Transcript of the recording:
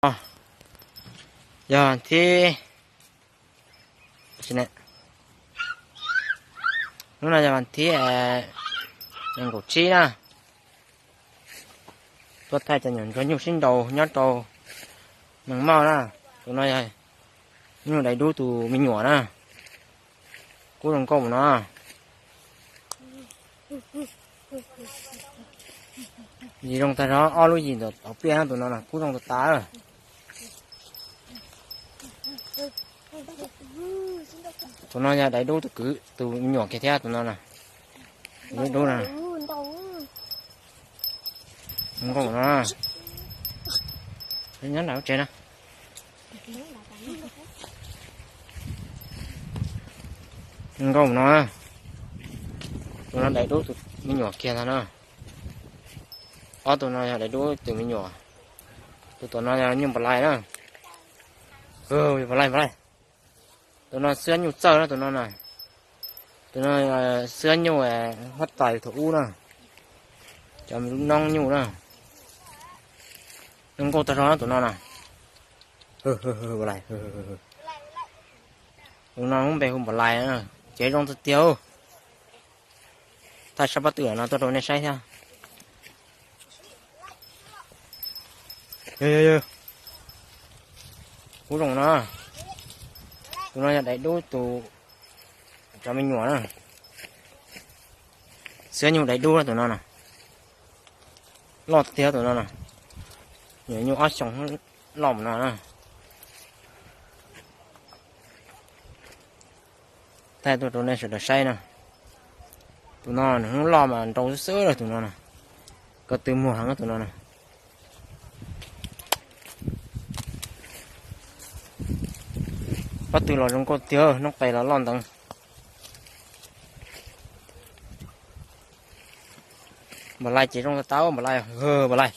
Yog thib, hnub no yog vas thib nees nkaum tsib na. Tuaj thaij cov nyuam ntsuag nyuj sib nraus nyob rau Nees Moj na. Tus no yog nyuj dais dub tus me nyuam na. Kub zoo nkauj no. Yim zoo tag zog, ob lub yim ntawm tauv pliaj tus no na, kub zoo tas tas. Tus no yog dais dub tus kwv tus me nyuam kiag thiab tus no na. Dub dub na. Zoo nkauj no. Nyob nram lub tsev na. Zoo nkauj no. Tus no dais dub tus me nyuam kiag ntag na. Ob tug no yog dais dub tus me nyuam. Tus tom no yog nyuj npam lais na. Npam lais, npam lais. Tus no xwab nyuj txawj na tus no na. Tus no xwab nyuj huab tais thaum ub na. Cov noob nyuj na. Zoo nkauj tag zog na tus no na. Tus no lub npe hu npam lais, cev zoo tiag tiag. Thaij sab pob tw no tuaj rau nej saib thiab. Kub zoo no. Tus no yog dais dub tus cov me nyuam na. Xwab nyuj dais dub tus no na. Loj tiag tus no na. Nyuam nyuj ob xyoos loj mus no na. Thaij tuaj rau nej sawv daws saib na. Tus no nws hnub loj mas nrau xwb xwb lawm tus no na. Ko tw muag heev tus no na. Pob tw los zoo nkauj tiag, noob qes los loj nteev. Npam lais ces zoo tas tas, npam lais, npam lais.